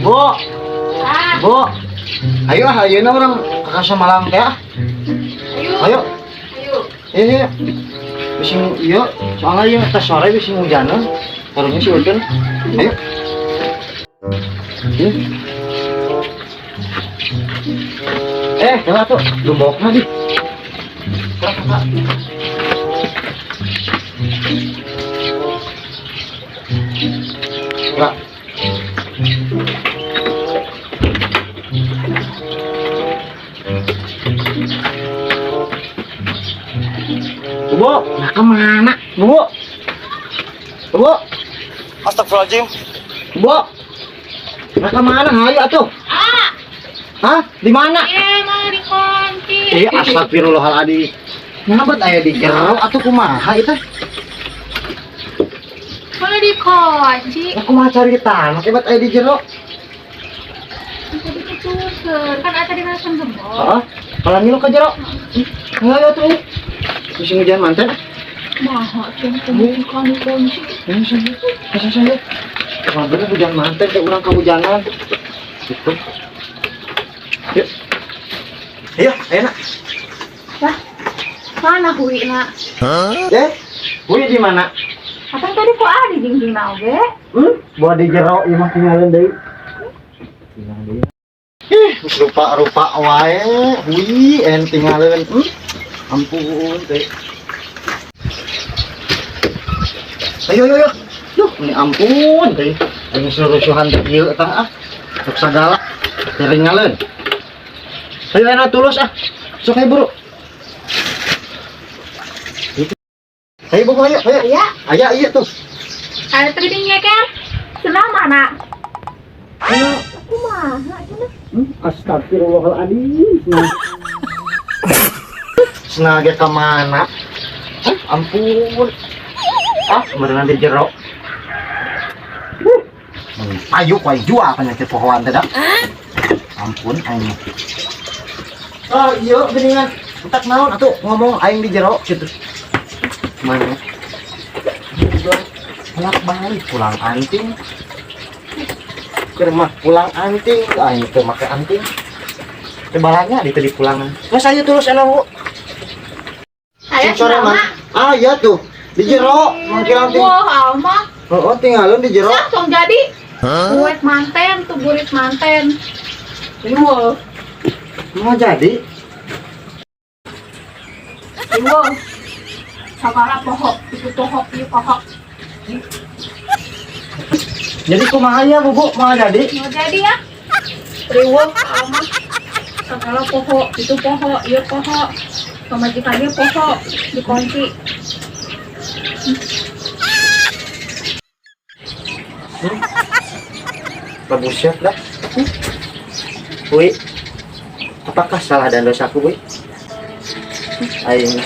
Bu. Bu. Ayo ah, ayeuna urang ka Kasamalang teh ah. Ayo. Ayo. Ayo. Iya, iya. Bisi iya, soalnya ieu tas sore bisi hujanan. Karunya si Ucun. Ayo. Iya. Eh, kenapa tuh? Gembokna di. Kak. Kak. Bu, nah kemana? Bu, Bu, Astagfirullahaladzim. Bu, nah kemana? Hayu atuh. Ah, Hah? Di mana? iya mau dikunci. Eh, astagfirullahaladzim. Ngabat aya di jero atuh kumaha itu? Mau dikunci. Nah, kumaha caritana kebat aya di jero? Tadi ketuker. Kan ada di nasi gembok. Heeh. Kalau ngilu ka jero. Hayu atuh. Bisi hujan manten. Maha cuma dikunci. Ini saya, saya saya. Wah, bener hujan manten teh urang kahujanan. Gitu. Yuk. Ayo, ayo nak. Lah, mana hui nak? Eh, Hui di mana? Apa tadi kok ada jingjing oge? Hmm? Bawa di jero ieu mah tinggalin deui. Tinggal deui. Ih, geus rupa-rupa wae. Hui, en tinggalin. Ampun teh. Ayo, ayo, ayo. Duh, ini ampun teh. Aing rusuhan teh ieu tah ah. Sok sagala. Tinggalin. Ayo enak tulus ah. Sok ayo buru. Ayo buku ayo, ayo. Aya, Aya iya tuh. ada tadi nyeker. Senang mana? Ayo. Kumaha cenah? Astagfirullahaladzim. Senang ge kemana? Ah, ampun. Ah, beneran di jero. Payu kuai jua penyakit pohoan teh dah. Ampun aing. Ah, iya geuningan. Entak naon atuh ngomong aing di jero kitu. Mana? Bolak balik pulang anting. Keur mah pulang anting, aing teu make anting. Teu balanya di teu di pulangan. Geus ayo tulus enak Bu. Aya Sore mah. Ah, iya tuh. Di jero mangkilang ting. Wah, alma. Oh, tinggalin di jero. Langsung jadi. Buat manten, tuh burit manten. Riwo, Mau jadi? riwo. Sagala pohok, itu pohok, ieu pohok. Jadi kumaha ya, Bu, Bu? Mau jadi? Mau jadi ya? Riwo, alma. Sagala pohok, itu pohok, ieu pohok. Pamajikannya pohok, dikunci. Bagus ya, dah. Ui, apakah salah dan dosaku, Bui? Aing